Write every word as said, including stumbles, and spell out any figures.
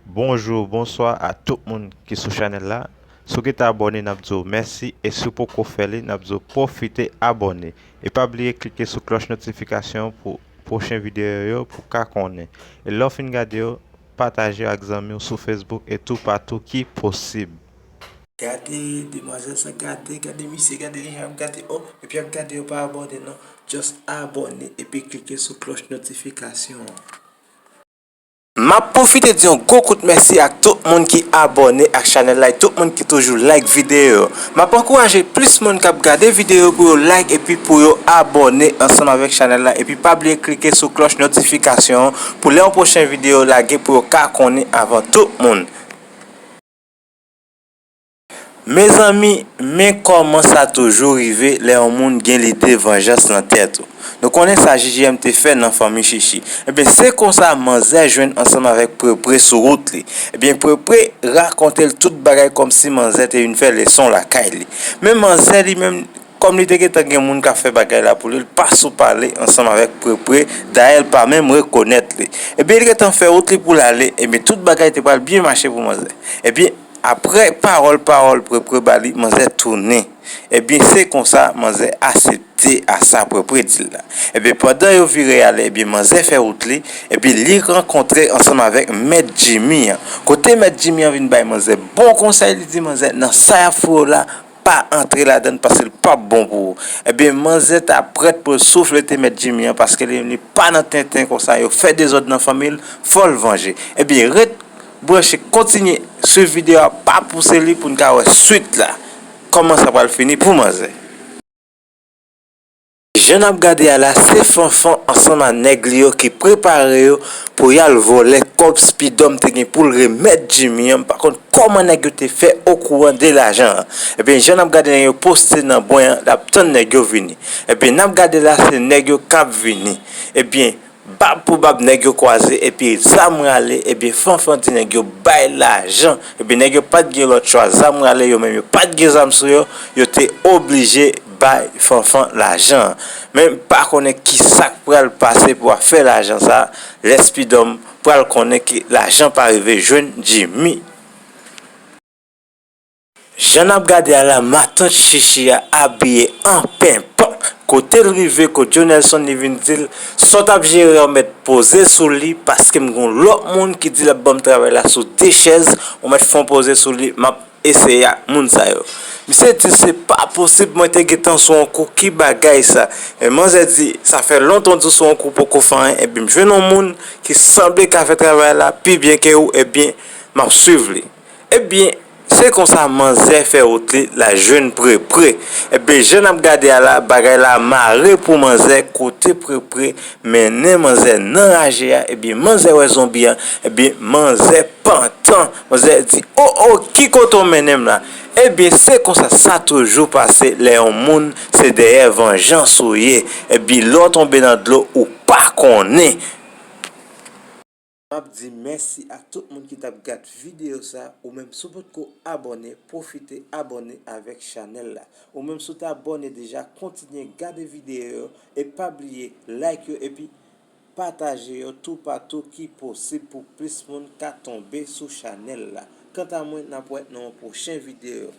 Bonjou, bonswa a tout moun ki sou chanèl la. Si w gentan abòne, n ap di w mèsi, e si w poko fè li, n ap di w pwofite abòne. E pa bliye klike sou klòch notifikasyon pou pwochen videyo yo pou w ka konnen. E lè w fin gade yo, pataje yo ak zanmi w sou Facebook e toupatou ki posib. Gade demwazèl sa, gade, gade misye, gade li jan ap gade, oh, epi ap gade yo pa abòne non. Just abòne epi klike sou klòch notifikasyon an. M ap pwofite di yon gwo kout mèsi ak tout moun ki abòne ak chanèl la e tout moun ki toujou like videyo yo. M ap ankouraje plis moun k ap gade videyo yo pou yo like epi pou yo abòne ansanm avèk chanèl la epi pa bliye klike sou klòch notifikasyon an pou lè yon pwochen videyo lage pou yo ka konnen avan tout moun. Mezanmi, men kòman sa toujou rive lè yon moun gen lide vanjans nan tèt ou. Nou konnen sa J J M te fè nan fanmi Chichi. Ebyen, se konsa manzè jwenn ansanm avèk Prepre sou wout li. Ebyen, Prepre rakonte l tout bagay kòmsi manzè te vin fè leson lakay li. Men manzè li menm, kòm li te gentan gen moun k ap fè bagay la pou li, li pa sou pale ansanm avèk Prepre, dayè l pa menm rekonèt li. Ebyen, li gentan fè wout li pou l ale, ebyen, tout bagay te pral byen mache pou manzè. Ebyen, apre pawòl, pawòl Prepre ba li, manzè tounen. Ebyen, se konsa manzè aksepte a sa Prepre di l la. Ebyen, pandan yo vire ale, ebyen, manzè fè wout li, epi li rankontre ansanm avèk Mèt Jimmy an. Kote Mèt Jimmy an vin bay manzè bon konsèy, li di manzè, nan sa y ap foure w la, pa antre ladan l paske l p ap bon pou ou. Ebyen, manzè ta prèt pou l souflete Mèt Jimmy an paske li, li pa nan tenten konsa, yo fè dezòd nan fanmi l, fò l vanje. Ebyen, ret branche, kontinye swiv videyo a, pa pouse li pou n ka wè swit la. Kòman sa pral fini pou manzè? Jan n ap gade a la, se Fanfan ansanm a nèg li yo ki prepare yo pou y al vòlè kòb Spidòm te gen pou l remèt Jimmy an. M pa konn kòman nèg yo te fè okouran de lajan an. Ebyen, jan n ap gade nèg yo poste nan bwen an, l ap tann nèg yo vini. Ebyen, n ap gade la, se nèg yo k ap vini. Ebyen, bab pou bab, nèg yo kwaze, epi zam rale, ebyen, Fanfan di nèg yo bay lajan. Ebyen, nèg yo pa t gen lòt chwa, zam rale, yo menm yo pa t gen zam sou yo, yo te oblije bay Fanfan lajan an. Men m pa konnen ki sa k pral pase pou afè lajan sa a, lè Spidòm pral konnen ke lajan pa rive jwenn Jimmy. Jan n ap gade a la, matant Chichi a abiye an penpan. Kote l rive, kot Joe Nelson li vin di l, sa w t ap jere a, w mèt poze sou li, paske m gen yon lòt moun ki di l ap ban m travay la sou de chèz, ou mèt fè yon poze sou li, m ap eseye ak moun sa yo. Misye di, se pa posib, mwen te gentan sou yon kou, ki bagay sa? E manzè di, sa fè lontan w di w sou yon kou poko fè anyen, ebyen m jwenn yon moun ki sanble ka fè travay la pi byen ke ou, ebyen, m ap swiv li. Ebyen, se konsa manzè fè wout li, l al jwenn Prepre. Ebyen, jan n ap gade a la, bagay la mare pou manzè, kote Prepre mennen manzè nan raje a, ebyen, manzè wè zonbi an, ebyen, manzè pantan, manzè di, o, o, ki kote w mennen m la? Ebyen, se konsa sa toujou pase lè yon moun se dèyè vanjans ou ye. Ebyen, lè w tonbe nan dlo, ou pa konnen. M ap di mèsi ak tout moun ki t ap gad videyo sa. Ou menm, si w potko abòne, pwofite abòne avèk chanèl la. Ou menm, si w te abòne deja, kontinye gade videyo yo e pa bliye like yo epi pataje yo toupatou ki posib pou plis moun ka tonbe sou chanèl la. Kanta mwen, n ap wè nan yon pwochen videyo.